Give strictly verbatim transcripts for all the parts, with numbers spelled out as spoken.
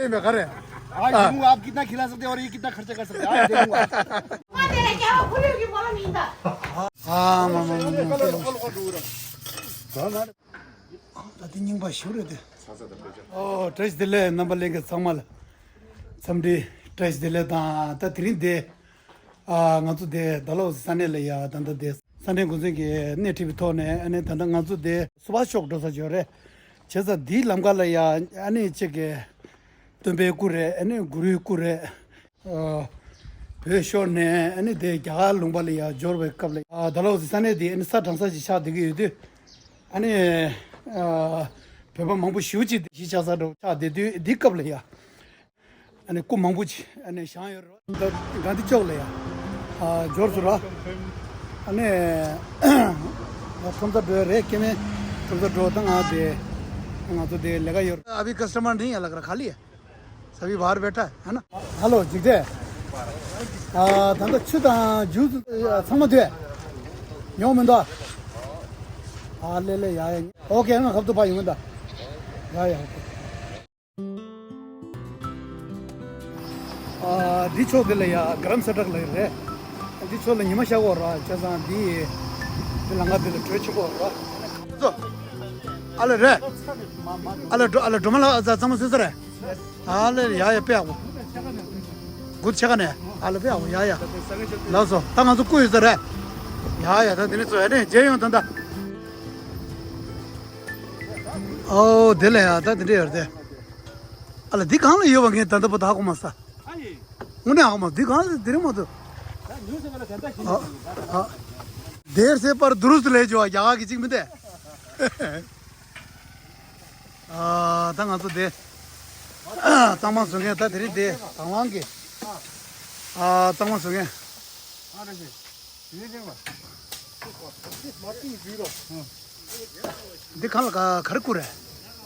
मैं करे। आज देखूंगा आप कितना खिला सकते हैं और ये कितना खर्चा कर सकते हैं। आज देखूंगा। हाँ, तेरा क्या हुआ? भूल गई, बोलो नहीं था। हाँ, मामा, मामा। ད་དེ་རྙིང་པ་ཞིག་རེད་དེ། ཨོ། བཀྲ་ཤིས་བདེ་ལེགས། རྣམ་པ་ལྷན་རྒྱས་ཚང་མ་ལ་འཚམས་འདྲི་བཀྲ་ཤིས་བདེ་ལེགས་དང་། ད་དེ་རིང་དེ། ཨ། ང་ཚོ་དེ་ཌལ་ཧོ་སི་ས་གནས་ལ་ཡ། ད་ལྟ་དེ་ས་གནས་འགོ་འཛིན་གྱིས་སྣེ་ཁྲིད་པའི་ཐོག་ནས། ཨ་ནི་ད་ལྟ་ང་ཚོ་དེ་སུ་བྷ་ཤོག་འགྲོ་ས་ཅིག་ཡོད་རེད། བྱས་ཙང་དེའི་ལམ་ཁ་ལ་ཡ། ཨ་ནི་གཅིག་གི་སྟོན་པའི་སྐུ་རེད། ཨ་ནི་གུ་རུའི་སྐུ་རེད། ཨ། བོད་ཤོར་ནས་ཨ་ནི་དེ་རྒྱ་གར་ལུང་པ་ལ་ཡ་འབྱོར་བའི་སྐབས་ལ། ཨ། ཌལ་ཧོ་སི་ས་གནས་དེ་ཨ་ནི་ས་གྲང་ས་ཞིག་ཆགས་བསྡད་ཀྱི་ཡོད་དུས། ཨ་ནི། ཨ། བོད་པ་མང་པོ་ཞེ་པོ་ཅིག་གཞིས་ཆགས་ས་འདྲ་ཆགས་བསྡད་དུས། འདི་སྐབས་ལ་ཡ། ཨ་ནི་སྐུ་མང་པོ་ཅིག་ཨ་ནི་བཞེངས་ཡོད་རེད། ད་གྷན་དྷི་ཅོག་ལ་ཡ། ཨ། འབྱོར་སོང་ར། ཨ་ནི་ཁྲོམ་ས་འགྲོ་ཡ་རེད། སྐྱེ་དམན་ཁྲོམ་ས་འགྲོ། ད་ང་དེ་ང་ཚོ་དེ་ལས་ཀ་ཡོད་རེད། ཨ་བི་ཀ་སི་ཊ་མར་ནི་ཡ་ལ་ག་ར་ག་ལི་ཡ། सभी बाहर बैठा है ना। हेलो, འཇིགས་བྲལ། ཨ། ད་ལྟ་ཆུ་དང་ཇུས་ཚང་མ་དུས་ཉོ་མི་འདུག་ཨ། ལེ་ལེ། ཡ་ཡ། ཨོ་ཀེ། ང་ཁབ་ཏུ་ཕ་ཡོང་གི་འདུག་ཡ་ཡ། ཨ། འདི་ཕྱོགས་འདི་ལ་ཡ་གྷ་རམ་ས་ཊག་ལ་ཡ་རེད། འདི་ཕྱོགས་ལ་ཉི་མ་ཤར་གོ་ར། བྱས་ཙང་འདི་འདི་ལམ་ཁ་འདི་ལ་བྲོས་ཆོག་གོ་ར། ཨ་ལེ་རེད། ཨ་ལེ་འགྲོ། ཨ་ལེ་འགྲོ་མ་ལ། ཨ། ཚང་མ་སོ་སོ་རེད། ཨ་ལེ། ཡ་ཡ། དཔེ་ཡག་པོ། གུད། ཕྱེད་ཀ་ནས། ཨ་ལེ། དཔེ་ཡག་པོ། ཡ་ཡ། ལགས་སོ། ད་ང་ཚོ་སྐུ་ཡོད་ས་རེད། ཡ་ཡ། ད་དེ་ནས་ཚོ་ཡ་ནས་མཇལ་ཡོང་། ད་ད། ཨོ། དེ་ལ་ཡ་ད་དེ་འདྲ་ཡོད་རེད་དེ། ཨ་ལེ། འདི་གང་ལ་ཡོད་པ་ངས་ད་ལྟ་བར་དུ་ཧ་གོ་མ་སོང་། དངོས་གནས་ཧ་གོ་མ་སོང་། འདི་གང་ལ། དེ་རིང་མ་གཏོགས། ཨ། ཨ། دیر سے پر درست لے جو། རྒྱ་གར་གྱི་གཅིག་མིན་ཏེ། ཨ། ད་ང་ཚོ་དེ་གཙང་མ་བཟོ་མཁན། ད་དེ་རིང་དེ་དང་བླངས་ཀྱིས། ཨ། གཙང་མ་བཟོ་མཁན། འདི་གང་ལ་ག་ག་རེ་བསྐུར་རེད།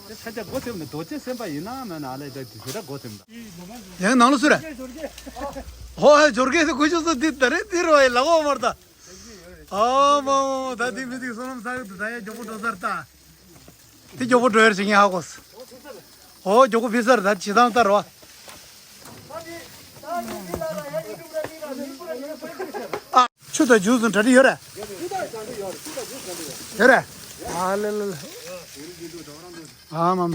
དེ་ས་ཆ་སྒོ་ཐེམ་ནས་རྡོ་རྗེ་སེམས་དཔའ་ཡིན་ན་མིན་ན། ཨ་ལེ། ད་དེ་ད་སྒོ་ཐེམ་ད། ཡང་ནང་ལ་སུ་རེད། ཧོ། ཧེ། འབྱོར་སྐད་དེ་ཁུ་ཆུ་སུ། འདི་ད་རེད། འདི་རོ་ཡི་ལ་འོ་མར་ད། ཨ་མ་མ་མ། ད་འདི་མི་འདི་བསོད་ནམས་བསགས་འདུག་ད་ཡ་མགྱོགས་པོ་འགྲོ་ཚར་ད། འདི་མགྱོགས་པོ་འགྲོ་ཡར་བྱེད་ངེས་ཧ་གོ་སོང་། ཨོ། མགྱོགས་པོ་ཕེབས་ས་རེད། ད་བྱེད་སྟངས་ལྟར་རོ། ཨ། ཆུ་དང་ཇུས་གྲ་སྒྲིག་ཡོད་རེད། ཡོད་རེད། ཨ་ལེ་ལེ་ལེ། ཨ་མ་མ།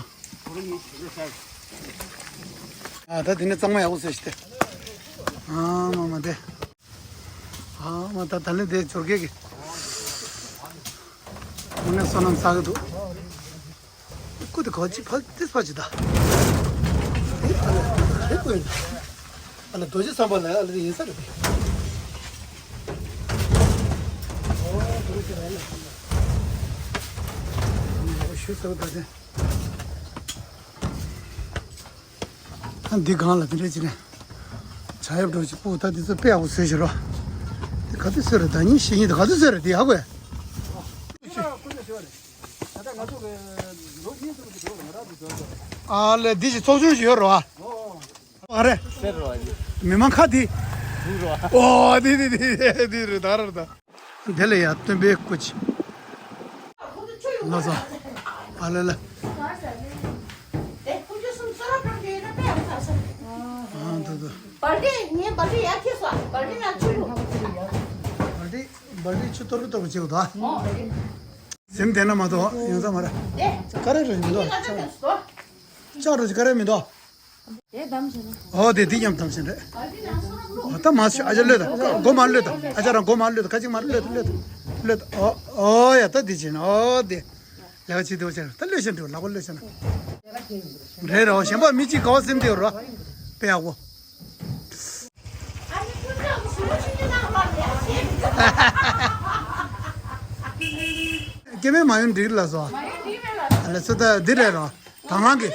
ཨ། ད་དེ་ནས་གཙང་མ་ཡག་པོ་བཟོས་ཤིག་དེ། ཨ་མ་མ་དེ། ཨ་མ། ད་ད་ལན་དེ་འབྱོར་སྐད་ཀྱི། དངོས་གནས་བསོད་ནམས་བསགས་ཀྱི་འདུག་སྐུ་དེ་གོ་ཅི་ཕ་ཏིས་ཕ་ཅི་ད། ཨ་ལ་རྡོ་རྗེ་བསམ་པ་ལ། ཨ་ལ་དེ་ཡིན་ས་རེད་དེ། ཨ། འདི་སྒང་ལ་དེ་འདྲ་ཅིག་ནས་བྱ་ཡབ་འགྲོ་ཅིག་པོ། ད་འདི་ཚོ་དཔེ་ཡག་པོ་བཟོས་ཤག་རོ། འདི་ག་དུས་བཟོས་རེད། ཟླ་ཉིན་ཕྱེད་ཉིན་དུ་ག་དུས་བཟོས་རེད། འདི་ཧ་གོ་ཡ། ཨ་ལེ། འདི་ཅིག་ཚོགས་ཆུང་ཞིག་ཡོད་རོ། ཨ་རེ། མི་མང་ཁ་འདི། ཨོ། འདི་འདི་འདི་འདི་རེད། ད་རེད་ད། དེ་ལ་ཡ་སྟོན་པའི་སྐུ་ཅིག་ལགས་སོ། ཨ་ལེ་ལེ། ཨ་འདུ་འདུ། བལ་ཏི་བལ་ཏི་ཆུ་གཏོར་གཏོར་བྱེད་དགོས་དོ། ཟིན་བསྡད་ན་མ་གཏོགས་ཡོང་ས་མ་རེད། ཀ་རེ་རེ་མི་འདུག་ལྕགས་རོ་ཅིག་ཀ་རེ་མི་འདུག་ཨོ། དེ་དེ་མཉམ་དམ་བཞིན་རེད། ཨོ། ད་མ་ཤི། ཨ་ཅག་གློད་དང་། མགོ་མ་གློད་དང་། ཨ་ཅག་རང་མགོ་མ་གློད་དང་། ཁ་ཅིག་མ་གློད་དང་། གློད་དང་། གློད་དང་། ཨོ། ཨོ་ཡ། ད་དེ་བྱས་ན། ཨོ་དེ་ལས་ཀ་བྱེད་དེ་བྱས་ན། ད་གློད་བཞིན་འགྲོ། ལག་པ་གློད་བཞིན་ན། རེད་རེད། གཞན་པ་མི་གཅིག་ག་བ་སེམས་དེ་རོ། དཔེ་ཡག་པོ། སྐྱེ་དམན་མ་ཡོང་འགྲིག་ལ་སོ། ལ་སོ། ད་འདི་རེད་རོ། དང་བླངས་ཀྱི།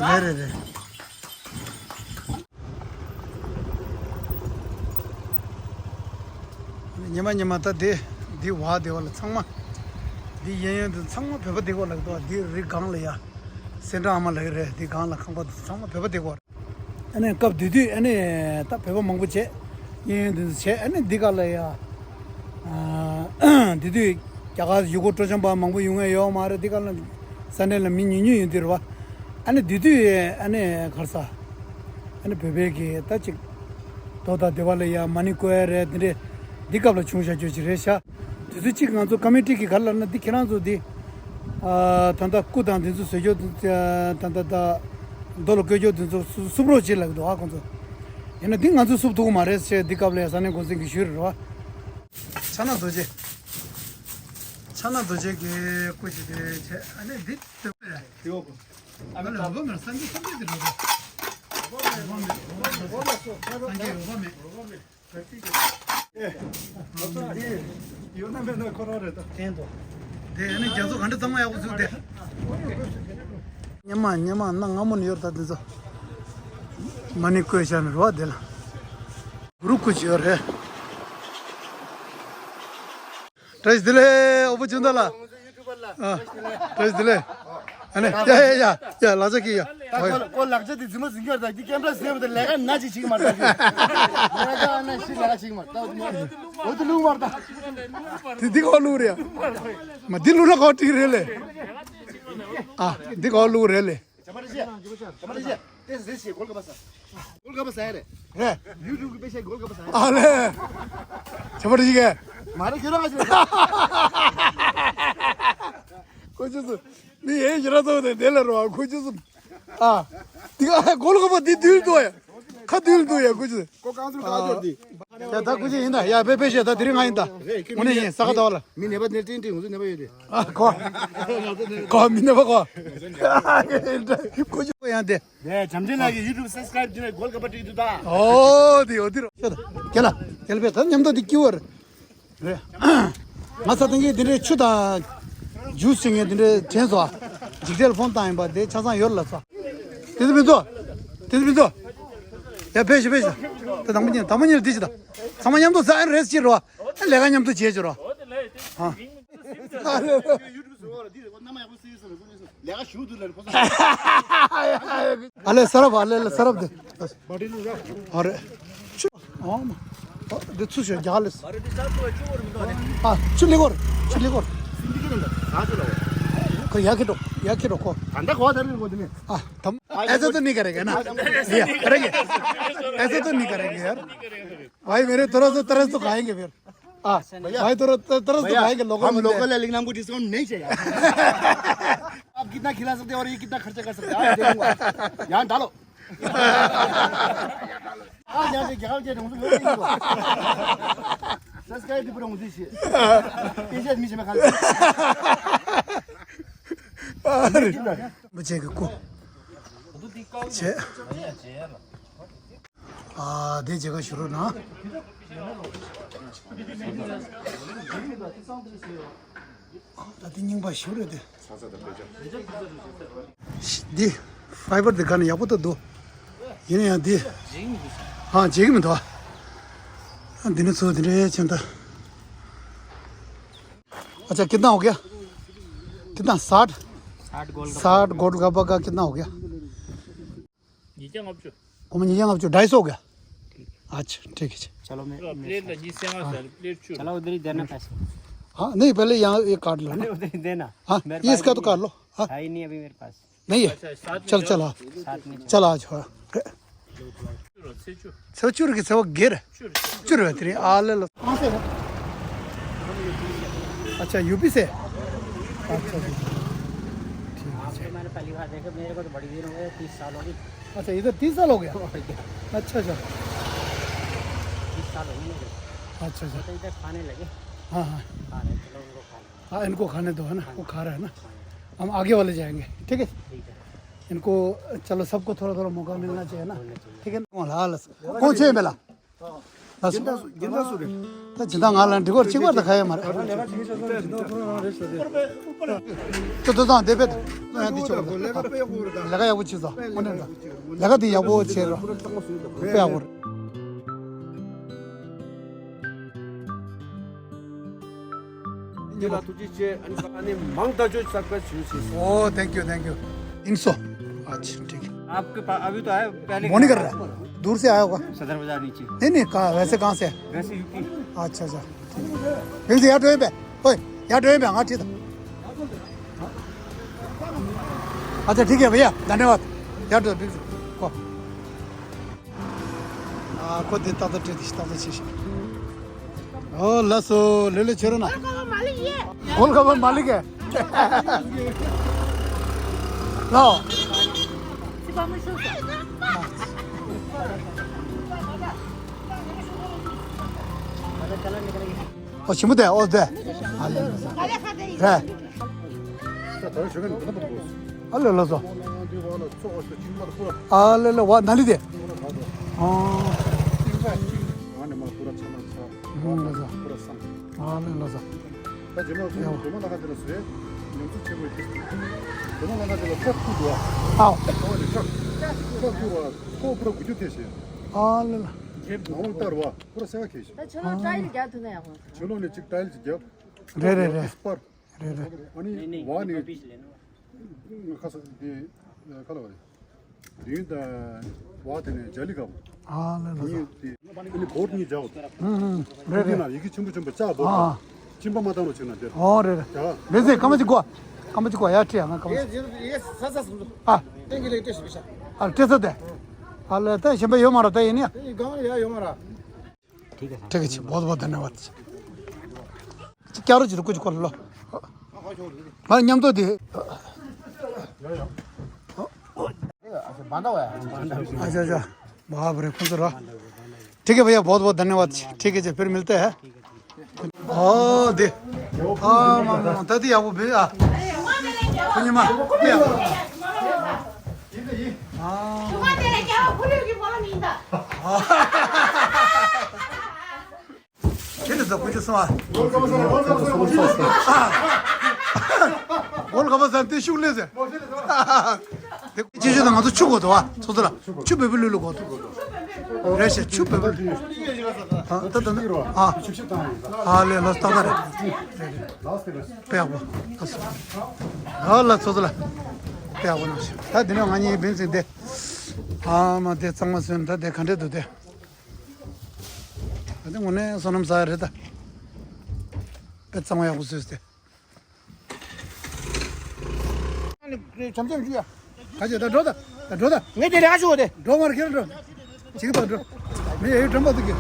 རེད་རེད་རེད། ཉི་མ་ཉི་མ་ད་དེ་འདི་བ་དེ་བ་ལ་ཚང་མ། འདི་གཡས་གཡོན་དུ་ཚང་མ་བོད་པ་བསྡད་ཀྱི་ཡོད་ལབ་འདུག་འདི་རི་སྒང་ལ་ཡ། སེང་བྲག་ཨ་མ་ལགས་རེད། འདི་སྒང་ལ་ཁང་པ་དེ་ཚང་མ་བོད་པ་བསྡད་ཀྱི་ཡོད་རེད། ཨ་ནི་སྐབས་དེ་དུས་ཨ་ནི་ད་བོད་པ་མང་པོ་བྱས། གཡས་གཡོན་དེ་ཚོ་བྱས། ཨ་ནི་འདི་ག་ལ་ཡ། ཨ། དེ་དུས་རྒྱ་གར་ཡུལ་སྐོར་སྤྲོ་འཆམ་པ་མང་པོ་ཡོང་ཡ་ཡོད་མ་རེད། འདི་ག་ལ་ས་གནས་ལ་མི་ཉུང་ཉུང་ཡོད་དུས་རེད་པ། ཨ་ནི་དེ་དུས་ཨ་ནི་ག་རེ་ཟ། ཨ་ནི་བོད་པའི་གི་ད་ཅིག་རྡོ་དང་སྡེ་བ་ལ་ཡ་མ་ཎི་བསྐོར་ཡ་རེད། འདི་འདྲས་འདི་སྐབས་ལ་བྱུང་བཞག་རྒྱུ་ཅིག་རེད་ཤག་དུས་ཚོད་གཅིག་ང་ཚོ་ཀ་མི་ཊི་གི་ག་རེ་ལབ་ན། འདི་ཁྱེད་རང་ཚོ་འདི་ཨ་ད་ལྟ་སྐུ་དང་འདི་ཚོ་བཟོས་རྒྱུ། ད་ལྟ་ད་རྡོ་ལ་བསྐོར་རྒྱུ་འདི་ཚོ་སུབ་རོགས་བྱེད་ལབ་ཀྱི་འདུག་ཨ། ཁོང་ཚོ་ཡིན་ན་འདི་ང་ཚོ་སུབ་ཐུབ་ཀྱི་མ་རེད་ཟེར། འདི་སྐབས་ལ་ཡ་ས་གནས་འགོ་འཛིན་གྱིས་ཞུས་རེད་བ། ཕྱག་ན་རྡོ་རྗེ། ཕྱག་ན་རྡོ་རྗེ་གི་སྐུ་ཅིག་དེ་བྱས། ཨ་ནི་འདི་ལྟ་བུ་རེད། ཨ་ནི་ལོག་པ་མེད། སངས་རྒྱས་ཐམས་ཅད་དེ་ལོག་པ། ལོག་པ་མེད། ལོག་པ་མེད། སངས་རྒྱས་ལོག་པ་མེད། ཨེ། ང་ཚོ་འདི་ཡོད་ན་མེད་ན་ཁོ་རང་རེད་ད། བསྟན་ཏོ། དེ་ཨ་ནི་རྒྱ་མཚོ་ག་འདྲ་གཙང་མ་ཡག་པོ་བཟོས་དེ། སྙེ་མ་སྙེ་མ་གནའ་སྔ་མོ་ནས་ཡོད་རེད་ད། འདི་ཚོ་མ་ཎི་བསྐོར་བཞག་ནས་རེད་བ། དེ་ལ་གུ་རུ་སྐུ་ཅིག་ཡོད་རེད། བཀྲ་ཤིས་བདེ་ལེགས། ཨོ་པོ་ཅུན་ད་ལ། ཨ། བཀྲ་ཤིས་བདེ་ལེགས། ཨ་ནི་ཡ་ཡ་ཡ་ཡ། ལག་ཆ་གི་ཡ། ད་ཁོ་ཁོ་ལག་ཆ་དེ་རྫུན་མ་ཟིན་གྱི་ཡོད་ད། འདི་ཀེམ་ར་ཟེར་བ་དེ་ལས་ཀ་ན་ཅིག་བྱེད་ཀྱི་མ་རེད་ད། ལས་ཀ་ན་ཞིག་ལས་ཀ་བྱེད་ཀྱི་མ་རེད་ད། འོ་དེ་བླུགས་མ་རེད་ད། དེ་འདི་ཁོ་བླུགས་རེད་ཡ། མ་འདི་བླུགས་ན་ཁོ་འགྲིག་རེད་ལེ། ཨ་འདི་ཁོ་བླུགས་རེད་ལེ། བྱ་མ་རེད་ཤེས། བྱ་མ་རེད་ཤེས། ཏེ་ཟེར་ཤེས། གོལ་ག་པ་ས། གོལ་ག་པ་ས་ཡ་རེད། རེད། ཡུ་ཊུབ་གི་པེ་ཤ་གོལ་ག་པ་ས་ཡ་རེད། ཨ་ལེ། བྱ་མ་རེད་ཤེས་ག། མ་རེད་ཁྱོད་རང་ང་ཤེས། ཁོ་ཅི་སུ། མི་ཡེ་ཞེ་ར་ཚོ་དེ་དེ་ལ་རོ། ཁོ་ཅི་སུ། ཨ། དེ་ག་གོལ་ག་པ་དེ་དུལ་འདུག་ཡ། ཁ་དུལ་འདུག་ཡ། ཁོ་ཅི་སུ། ཀོ་ཀང་ཟུར་ཀ་ཅོར་འདི། ཡ་ད་ཁོ་ཅི་ཡིན་ད། ཡ་པེ་པེ་ཤེས་ད། དེ་རིང་ང་ཡིན་ད། དངོས་གནས་ཡིན། ས་ཁ་ད་བ་ལ། མི་ནད་པ་ནི་ཏིང་ཏིང་ངུ་ཚོ་ནད་པ་ཡོད་དེ། ཨ་ཁོ། ཁོ་མི་ནད་པ་ཁོ། ཁོ་ཅི་ཡང་དེ། ཡ་བྱམས་ཆེན་ལགས་ཀྱི་ཡུ་ཊུབ་སབ་སི་ཀ་རེབ་བྱས་ནས་གོལ་ག་པ་བྲིས་འདུག་ད། ཨོ་དེ་ཨོ་དེ་རོ། ཁྱེད་ལ་ཁྱེད་ལ་པེ་ད་མཉམ་དུ་དེ་སྐྱིད་པོ་རེད། རེད། ང་ཚ་དེང་གི་དེ་འདྲའི་ཆུ་དང་ཇུས་བྱེད་མཁན་དེ་འདྲའི་དྲན་སོང་ཨ། འཇིགས་བྲལ་ཕོན་བཏང་ཡིན་པ་དེ་ཆ་ཚང་ཡོད་ལ་ཚ། དེ་ཚོ་མི་འདུག་དེ་ཚོ་མི་འདུག་ཡ་ཕེབས་ཤིག་ཕེབས་ཤིག་ད་དང་པོ་ཉིད་དང་པོ་ཉིད་ལ་དེ་ཞིག་ད། ཚང་མ་མཉམ་དུ་ཟ་ཨེ་རེས་ཅིག་རོ། ལས་ཀ་མཉམ་དུ་བྱེད་ཅིག་རོ། ཨ། ཡུ་ཊུབ་བཟོ་བ་ལ་འདི་རེད། ཁོ་མནའ་མ་ཡག་པོ་བཟོས་ཡོད་ས་རེད། ཁོ་གནས་ཚུལ་ལས་ཀ་ཞུ་འདུག་ལ་ཁོ་ཚོ། ཨ་ལེ་ས་རབ། ཨ་ལེ་ལེ་ས་རབ་དེ། ཨ་རེ། ཆུ། ཨོ་མ། ཨ་འདི་ཚུར་ཞོག་རྒྱག་ལེ། ཨ་ཆུ་ལེགས་སྐོར། ཆུ་ལེགས་སྐོར། ཁོ་ཡ་ཁེ་འགྲོ། ཡ་ཁེ་འགྲོ་ཁོ། ད་ལྟ་གོ་ད་རེད་གོ་དེ་ནས། ཨ་དམ། ऐसा तो नहीं करेगा ना। ये करेंगे। ऐसा तो नहीं करेंगे यार। भाई मेरे थोड़ा सा तरस तो खाएंगे फिर। हाँ, भैया, भाई, थोड़ा त-, तरस तो भैया, खाएंगे, लोकल हम होते हैं। लोकल है, लेकिन हमको डिस्काउंट नहीं चाहिए। आप कितना खिला सकते हैं और ये कितना खर्चा कर सकते हैं, आप दे दूंगा। यहाँ डालो। हाँ, यहाँ से ग्यारह बजे रहूँ, तो सब्सक्राइब भी पूरा मुझे चाहिए। पीछे आदमी से मैं खा लेता हूँ। अरे, बचेगा को। छः। ཨ་དེ་རྗེས་ཀ་ཞུ་རོགས་གནང་། ད་དེ་རྙིང་པ་ཞུ་རེད་དེ། འདི་ཕའི་བར་དེ་ག་ནས་ཡག་པོ་ད་འདུག་ཡིན་ན་ཡང་འདི། ཧ་བརྗེད་ཀྱི་མི་འདུག་འདི་ནི་ཚོ་དེ་འདྲའི་ཅན་ད། अच्छा, कितना हो गया? कितना? साठ? साठ गोल का। साठ गोल का पक्का कितना हो गया? ཉིས་བརྒྱ་ལྔ་བཅུ། ཁོ་མོ་ཉིས་བརྒྱ་ལྔ་བཅུ། ढाई सौ हो गया? अच्छा, ठीक है जी। चलो, मैं, प्लेट ला ཉིས་བརྒྱ་ལྔ་བཅུ། प्लेट ཆུར། चलो, उधर ही देना पैसे। हाँ, नहीं, पहले यहाँ एक काट लो ना। अरे, उधर ही देना। हाँ, मेरे ये पास इसका तो नहीं है। काट लो। हाँ। है ही नहीं अभी मेरे पास। नहीं है? अच्छा, साथ में चल, जाओ। चल, हाँ। साथ में चल, आ जाओ। ཚེས་བཅུ། ཚེས་བཅུ་གི་ཚེས་པ་བརྒྱད། བཅུ་རེད། བཅུ་རེད། དེ་རིང་ཨ་ལེ་ལ། कहाँ से है? अच्छा, यूपी से? अच्छा, अच्छा। ठीक है। आपको मैंने पहली बार देखा, मेरे को तो बड़ी देर हो गई, तीस साल हो गई। अच्छा, इधर तीस साल हो गया? और क्या? अच्छा, अच्छा। तीस साल हो गए मेरे। अच्छा, अच्छा। तो इधर खाने लगे। हाँ, हाँ। खा रहे, चलो उनको खाने। हाँ, इनको खाने दो, है ना? वो खा रहा है ना? हम आगे वाले जाएंगे, ठीक है? ठीक है। इनको, चलो, सबको थोड़ा-थोड़ा मौका मिलना चाहिए ना? मिलना चाहिए। ठीक है ना? कौन हाल है? कौन छे मिला? ད་སྦྱིན་བདག་སུ་རེད། ད་སྦྱིན་བདག་ང་ལ་འགྲིག་གོ་གཅིག་པར་ད་ཁ་ཡ་མ་རེད། ད་ལས་ཀ་བྱེད་ས་ད་སྦྱིན་བདག་ཁོ་རང་རང་རེད་ཟེར་ཏེ། ད་ད་ད་དེ་བེད་ང་འདི་ཆོག་ལས་ཀ་དཔེ་ཡག་པོ་རེད་ད། ལས་ཀ་ཡག་པོ་བྱེད་ས་དངོས་གནས་ད། ལས་ཀ་དེ་ཡག་པོ་བྱེད་རོགས། དཔེ་ཡག་པོ་རེད། ཉེ་ལ་ཐུགས་རྗེ་ཆེ། ཨ་ནི་ཨ་ནི་མང་ད་ཅོ་ས་ཀ་ཞུ་ཞུ། ओ, thank you, thank you। तीन सौ। अच्छा, ठीक है। आपके पास अभी तो आया, पहले मोनी कर रहा है? दूर से आया होगा? सदर बाजार नीचे। नहीं, नहीं, कहाँ, वैसे कहाँ से है? वैसे यूपी। अच्छा, अच्छा, ठीक है। फिर से यहाँ ड्राइव पे, ओए, यहाँ ड्राइव पे, हाँ, ठीक है। अच्छा, ठीक है भैया, धन्यवाद। यार, तो बिल्कुल। को। आ, को दे, ताता ट्रेड, ताता चीज। ओ, लसो, ले ले, छोड़ो ना। गोलगप्पा मालिक है। लाओ। ओ, छिमु दे, ओ दे। आ ले। रे। आ ले, लसो। आ ले, ले, वा, नाली दे। हाँ। हाँ, लसो। ད་རྗེས་མ་ཁོང་ཡོ། རྗེས་མ་ལྷ་ཁང་དེ་ལ་བཟོས། ཉམས་ཚོད་ཆེན་པོ་ཡོད་དེ། རྗེས་མ་ལྷ་ཁང་དེ་ལ་ཁྲག་ཁུག་འདུག་ཨ། ཨའོ། ཨོ་ནི་ཁྲག་ཁྲག་ཁུག་བ་ཁོ་པུ་ར་དགུ་བཅུ་ཐེ་ཞེས། ཨ་ལེ་ལ། ནང་ལྟར་བ་པུ་ར་སེ་ག་ཁེ་ཞེས། ད་ཆུ་ལོག་ཊའི་ལི་རྒྱག་ཐུབ་ན་ཡག་པོ། ཆུ་ལོག་ནས་གཅིག་ཊའི་ལི་གཅིག་རྒྱབ། རེད་རེད་རེད། སི་པར། རེད་རེད། ཨ་ནི་བ་ནི། ཁ་ས་དེ་ཁ་ལ་བ་རེད། དེ་ཡིན་ད་བ་དེ་ནས་ཇ་ལི་ཀ་བ། ཨ་ལེ་ལ་ས། ཡིན་དེ་ཨ་ནི་བོད་གཉིས་བྱའོ། ཧུམ་ཧུམ། རེད་ཁྱིམ་རྒྱུད་རེད། ན་ཡི་གེ་ཆེན་པོ་ཆེན་པོ་ལྕགས་བོད་ཨ། ཁྱིམ་པ་མ་བཏང་རོགས་བྱེད་ན་དེར། ཨོ་རེད་རེད། ཇ། མེ་ཟེ་སྐར་མ་གཅིག་གོ། སྐར་མ་གཅིག་གོ་ཡ་ཁྲི་ཡ་ང་སྐར་མ་ཡེ་གཅིག་ཡེ་ས་ས་སུ། ཨ། ཏན་གི་ལེ་ཏེ་ཤི་བི་ཤ། ཨ་ཏེ་ས་དེ། ཨ་ལེ་ད་གཞན་པ་ཡོད་མ་རོ་ད་ཡིན་ནི། ཡི་གང་ཡ་ཡོད་མ་ར། ठीक है, बहुत बहुत धन्यवाद। क्या रोज तो कुछ कर लो। मार नियम तो दे। अच्छा अच्छा। बाप रे, खुश रहो। ठीक है भैया, बहुत बहुत धन्यवाद। ठीक है जी, फिर मिलते हैं। ओ दे। आ मामा दादी, आप भी आ। कुछ माँ। हाँ। ཁྱེད་ནི་ཟ་ཁུ་ཆུ་སོང་ཨ། གོལ་ག་པ་ཟ་དེ་ཤུགས་ལས་ཟེར། དེ་ཅི་ཞུ་ན་ང་ཚོ་ཆུ་དགོས་འདུག་ཨ། ཚོ་ཚོ་ལ་ཆུ་བེ་བེ་ལུ་ལུ་དགོས་འདུག་རེད་ཤག་ཆུ་བེ་བེ་ལུ། ཨ་ད་ད་ཨ། ཨ་ལས་ལོ་སྟག་ད་རེད། རེད་རེད། པེ་ཡག་པོ། ཨ་ལ་ཚོ་ཚོ་ལ། པེ་ཡག་པོ་ནང་ཞིག་ད་དེ་ནས་ང་གཉིས་བེན་ཚིག་དེ། ཨ་མ་དེ་གཙང་མ་སོན་ད་དེ་ག་འདྲས་འདུག་དེ། ཨ་ནི་དངོས་གནས་བསོད་ནམས་བསགས་ཡ་རེད་ད། དཔེ་གཙང་མ་ཡག་པོ་བཟོས་ཏེ། བྱམས་བྱམས་བྱུས་ཡ། ག་ཅེ་ད་འགྲོ་ད། ད་འགྲོ་ད། ངས་དེ་ལས་ཨ་ཤོ་དེ། འགྲོ་མར་ཁྱེར་འགྲོ། ཅིག་ད་འགྲོ། མི་ཡ་ཡུལ་དྲན་པ་ཐུག་གི།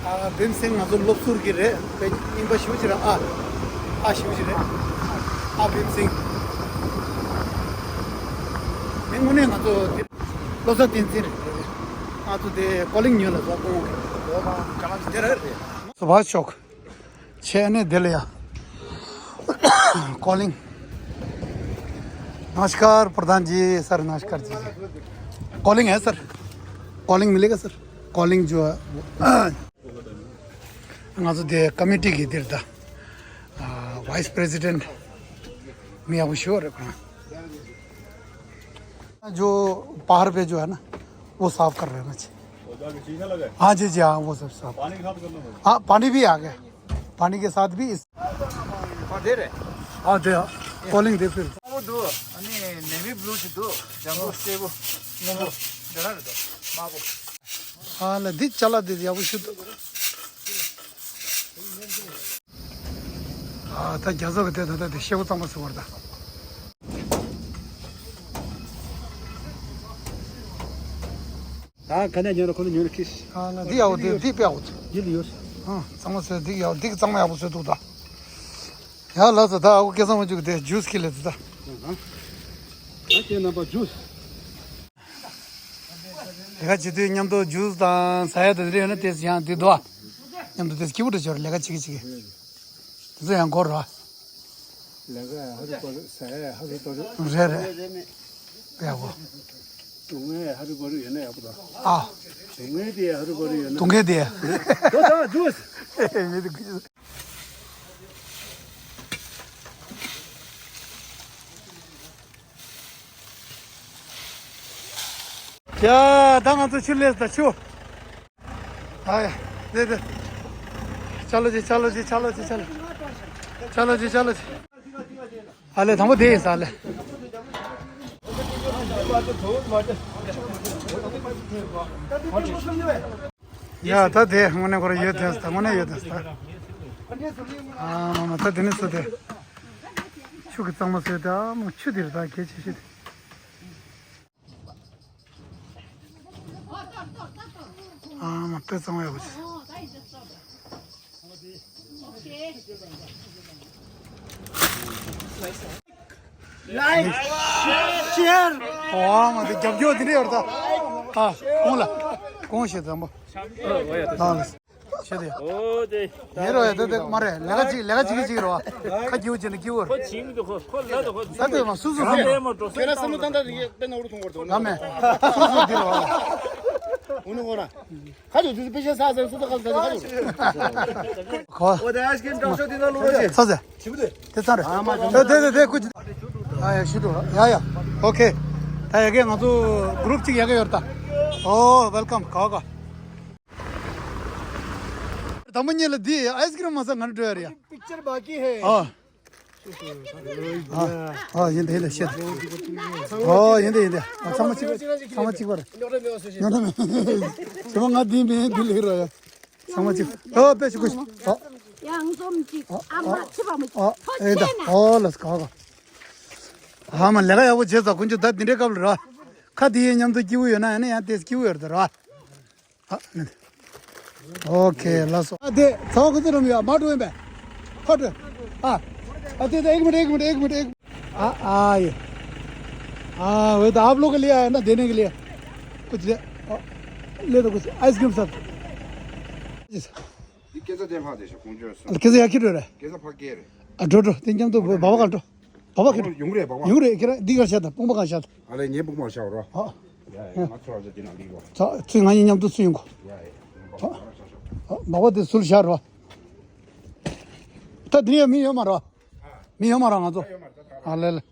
ཨ་བིམ་སེང་ང་ཚོ་སློབ་ཟུར་གྱི་རེད། དཔེ་རྙིང་པ་ཞེ་པོ་ཅིག་རེད་ཨ། ཨ་ཞེ་པོ་ཅིག་རེད། ཨ་བིམ་སེང་། མི་དངོས་གནས་ང་ཚོ་དེ་བློ་བཟང་བསྟན་འཛིན་རེད། ང་ཚོ་དེ་ཀོ་ལིང་ཉོས་ལ་བཟོ་དགོས། དེ་རེད་རེད། སུ་བ་ཤོག་ཆེ་ནས་དེ་ལ་ཡ། ཀོ་ལིང་། नमस्कार प्रधान जी, सर नमस्कार जी। कॉलिंग है सर? कॉलिंग मिलेगा सर? कॉलिंग जो है वो ང་ཚོ་དེ་ཀོ་མི་ཊི་གི་འདིར་ད། ཨ། वाइस प्रेसिडेंट མི་ཡག་པོ་ཞིག་རེད་ཁོང་། जो पहाड़ पे जो है ना, वो साफ कर रहे हैं ना जी। वो जाके शीशा लगा है? हाँ जी, जी, हाँ, वो सब साफ। पानी के साथ करना पड़ेगा। हाँ, पानी भी आ गया। पानी के साथ भी इस। हाँ, दे रहे। हाँ, दे। कॉलिंग दे फिर। वो दो, अनि नेवी ब्लू से दो, जंबो स्टे वो, वो, वो, जरा दो, माँ को। ཨ་ལ་འདི་ཅ་ལག་འདི་ཡག་པོ་ཞིག་འདུག་ཨ་ད་རྒྱ་མཚོ་གི་དེ་ད་ད་དེ་ཤེལ་སྒོ་གཙང་མ་བཟོ་བར་ད། ད་ག་ནས་ཉོ་ན་ཁོ་ན་ཉོ་ན་ཁིས། ཨ་ལ་འདི་ཡག་པོ་འདི་འདི་དཔེ་ཡག་པོ་འདུག་འདི་ལ་ཡོད། ཨ་གཙང་མ་བཟོས་འདི་ཡག་འདི་གཙང་མ་ཡག་པོ་བཟོས་འདུག་ད། ཡ་ལགས་སོ། ད་ཨ་ཁུ་སྐལ་བཟང་དབང་ཕྱུག་གི་དེ་ཇུས་ཁྱེར་སླེབས་ད། ཨ་ཁྱེད་རྣམ་པ་ཇུས། ལས་ཀ་བྱེད་དུས་མཉམ་དུ་ཇུས་དང་ཟ་ཡ་དང་དེ་འདྲ་ཡོད་ན་དེ་ཡང་དེ་འདུག་ཨ། མཉམ་དུ་དེ་སྐྱིད་པོ་འདྲ་ཅིག་ཡོད་རེད། ལས་ཀ་བྱེད་ཀྱི་བྱེད་ཀྱི་དེ་ཚོ་ཡང་འགོར་རོ། ལས་ཀ་ཧ་རུ་པ་རུ་ཟ་ཡ་ཧ་རུ་པ་རུ། རེད་རེད། དཔེ་ཡག་པོ། སྡུག་བསྔལ་ཧ་རུ་པ་རུ་ཡོད་ན་ཡག་པོ་རེད། ཨ། སྡུག་བསྔལ་དེ་ཧ་རུ་པ་རུ་ཡོད་ན། སྡུག་བསྔལ་དེ། དོ་དང་ཇུས། མི་དེ་ཁུ། ཡ། ད་ང་ཚོ་ཆུ་སླེབས་ད་ཆུ། ཨ་ཡ། དེ་དེ། चलो जी, चलो जी, चलो जी, चलो। चलो जी, चलो जी। ཨ་ལེ་དང་པོ་དེ་ཡིན་ས་ཨ་ལེ། ཡ་ད་དེ་དངོས་གནས་ཁོ་ར་ཡོད་དེ་ད་དངོས་གནས་ཡོད་དེ་ད། ཨ་མ་མ་ད་དེ་ནི་སུ་དེ། ཆུ་གི་གཙང་མ་བཟོས་ཏེ་ཨ་མ་ཆུ་དེ་རེད་ད་གལ་ཆེ་ཤོས་དེ། ཨ་མ་དཔེ་གཙང་མ་ཡག་པོ་བྱས། Like, share. ཨ་མ་དེ་རྒྱབ་སྐྱོར་དེ་འདྲ་ཡོད་ད། ཨ་གོང་ལ་གོང་ཞེས་དང་པོ། ཨ་ལ། ཤེས་དེ། ཨོ་དེ། ཡིན་རོ་ཡ་དེ་དེ་མ་རེད་ལས་ཀ་གཅིག་ལས་ཀ་གཅིག་གཅིག་རོ། ཁ་སྐྱིད་པོ་བྱས་ན་སྐྱིད་པོ་རེད། ཁོ་བྱིང་གི་འདུག་ཁོ་ཁོ་ལ་འདུག་ཁོ། ད་དེ་མ་སུ་སུ་སུ་ཁོ་མེད། ལས་མ་འགྲོ་སོང་། ཁྱེད་རང་བསམ་བློ་བཏང་ད་དེ་དཔེ་ནོར་ཐོང་བར་འདུག་ལ་མེད། སུ་སུ་འདི་རོ། འུ་ནུ་ཁོ་ར། ཁ་ཅིག་དེ་ཚོ་དཔེ་ཆ་ས་ས་སུ་ད་ཁ་ས་ཁ་ཅིག་ཁོ། ཨོ་དེ་ཨ་ཤི་ཀིམ་དྲང་ཤོ་དེ་ན་ལོ་རེ། ཚ་ཚ། དེ་ཚང་རེད། དེ་དེ་དེ་དེ་ཀུ། ཡ་ཡ་ཤི་འགྲོ། ཡ་ཡ། ཨོ་ཁེ། ད་ཡ་གི་ང་ཚོ་གུ་རུབ་གཅིག་ཡ་གི་ཡོད་ད། ཨོ་ཝེལ་ཀམ་ག་ག་དང་པོ་ཉིད་ལ་འདི་ཨའི་སི་ཀི་རིམ་མ་ཟ་ང་འགྲོ་ཡ་རེད་ཡ། पिक्चर बाकी है। ཨ། ཨ་ཡིན་དེ་ཡིན་དེ་ཤེས། ཨ་ཡིན་དེ་ཡིན་དེ། ཨ་ཚང་མ་གཅིག་ཚང་མ་གཅིག་པར། ཉོ་ཐམ་མེད། ཚང་མ་འདི་མེད་འདི་ལེགས་རོ་ཡ། ཚང་མ་གཅིག་ཨོ་དཔེ་ཞིག་གུ། ཨ་ཡང་འཛོམས་གཅིག་ཨ་མ་ཁྱི་པ་མ་ཨ་ཨེ་ད་ཨོ་ལ་སྐ་ག་ཨ་མ་ལས་ཀ་ཡག་པོ་བྱས་ཙང་དཀོན་མཆོག་ད་འདི་འདྲའི་སྐབས་ལ་ར། ཁ་འདི་ཡིན་མཉམ་དུ་སྐྱིད་པོ་ཡོད་ན་ཡང་ན་ཡང་དེ་སྐྱིད་པོ་ཡོད་རེད་ད་ར། ཨ་ནི། ཨོ་ཁེ་ལགས་སོ། ཨ་དེ་ཚ་བ་ཁོ་ཚོ་རམ་ཡ་མ་འགྲོ་ཡིན་པས། ཁ་འགྲོ། ཨ། ཨ་དེ་དེ་ཨེག་མིན་ཨེག་མིན་ཨེག་མིན་ཨེག་ཨ་ཨ་ཡེ། ཨ་ཝེ་ད་ཨབ་ལོ་གི་ལི་ཨ་ན་དེ་ནེ་གི་ལི། ཀུ་ཅི་ཨ། ལེ་ད་ཀུ་ཅི་ཨའི་སི་ཀི་རིམ་སར། ཁྱེད་ཚོ་དེ་ཕ་དེ་ཤོག་ཁོང་ཁྱོད་སོང་། ཁྱེད་ཚོ་ཡ་ཁྱི་འགྲོ་རེད། ཁྱེད་ཚོ་ཕ་སྐད་རེད། ཨ་འགྲོ་འགྲོ་དེ་མཉམ་དུ་བ་བ་ག་འགྲོ། བ་བ་ཁྱི་འགྲོ། ཡོང་རེད་བ་བ། ཡོང་རེད་ཁྱེད་རང་འདི་གར་བཞག་དང་དཔུང་པ་གང་བཞག་དང་། ཨ་ལེ་ངའི་དཔུང་པ་བཞག་རོགས། ཨ། ཡ་ཡ་ང་ཚོ་རང་ཚོ་དེ་ནང་འདི་གོ། ཚ་ཚུལ་ང་གཉིས་མཉམ་དུ་ཚུལ་ཡོང་གོ། ཡ་ཡ་ང་བ་བ་རང་བཞག་ཤོག་ཨ་བ་བ་དེ་ཚུལ་བཞག་རོགས། ད་འདི་ཡ་མི་ཡོད་མ་རོགས། མི་ཡོད་མ་ར་ང་ཚོ། ཨ་ལེ་ལེ།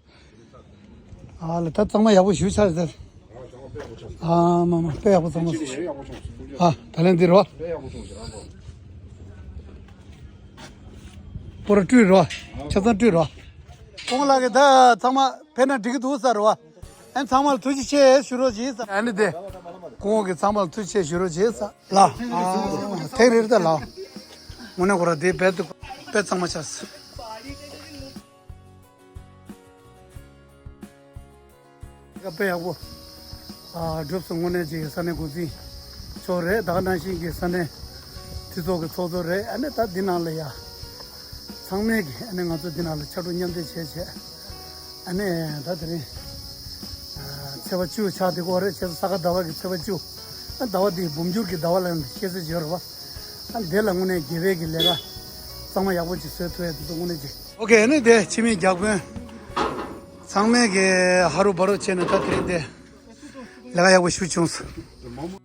ཨ་ལེ་ད་གཙང་མ་ཡག་པོ་ཞུ་ཆ་རེད། ཨ་མ་མ་དཔེ་ཡག་པོ་གཙང་མ་ཞུ། ཨ་ད་ལན་འདི་རོ། པོ་ར་སྤྲུལ་རོ། ཆ་ཚང་སྤྲུལ་རོ། ཁོང་ལགས་ཀྱི་ད་ཚང་མ་ཕེབས་ན་འགྲིག་གི་འདུག་ས་རོ། ཨན་ཚང་མ་ལ་ཐུགས་རྗེ་ཆེ་ཞུ་རོགས་བྱེད་ས་ཨ་ནི་དེ། ཁོང་གི་ཚང་མ་ལ་ཐུགས་རྗེ་ཆེ་ཞུ་རོགས་བྱེད་ས། ལ། ཐེག་རེད་ད་ལ། དངོས་གནས་ཁོ་ར་དེ་རྦད་དེ་དཔེ་གཙང་མ་ཆགས་སོང་། དཔེ་ཡག་པོ། ཨ་གྲུབ་སོང་། དངོས་གནས་ཅིག་ས་གནས་འགོ་འཛིན་མཆོག་རེད། ད་ག་ནང་བཞིན་གྱི་ས་གནས་སྤྱི་ཚོགས་ཀྱི་ཚོགས་གཙོ་རེད། ཨ་ནི་ད་འདི་ནང་ལ་ཡ། ཚང་མས་ཀྱི་ཨ་ནི་ང་ཚོ་འདི་ནང་ལ་ཕྱར་གྲུ་མཉམ་འདེགས་བྱས་བྱས། ཨ་ནི་ད་དེ་རིང་། ཚེས་པ་བཅུ་ཆགས་དེ་གོ་རེད། བྱས་ཙང་ས་ག་ཟླ་བ་གི་ཚེས་པ་བཅུ། ཨ་ཟླ་བ་འདི་འབུམ་འགྱུར་གྱི་ཟླ་བ་ལ་ཤེས་ཚོད་བྱོས་རེད་བ། ཨ་འདི་ལ་དངོས་གནས་དགེ་བའི་གི་ལས་ཀ་གཙང་མ་ཡག་པོ་ཅིག་བཟོས་ཐུབ་ཡ་དེ་ཚོ་དངོས་གནས་ཅིག་ཨོ་ཁེ། ཨ་ནི་དེ་འཆི་མེད་རྒྱག་དཔོན་ཚང་མས་གི་ཧ་རུ་བ་རུ་བྱས་ནས་ད་དེ་རིང་དེ་ལས་ཀ་ཡག་པོ་ཞུ་བྱུང་སོང་།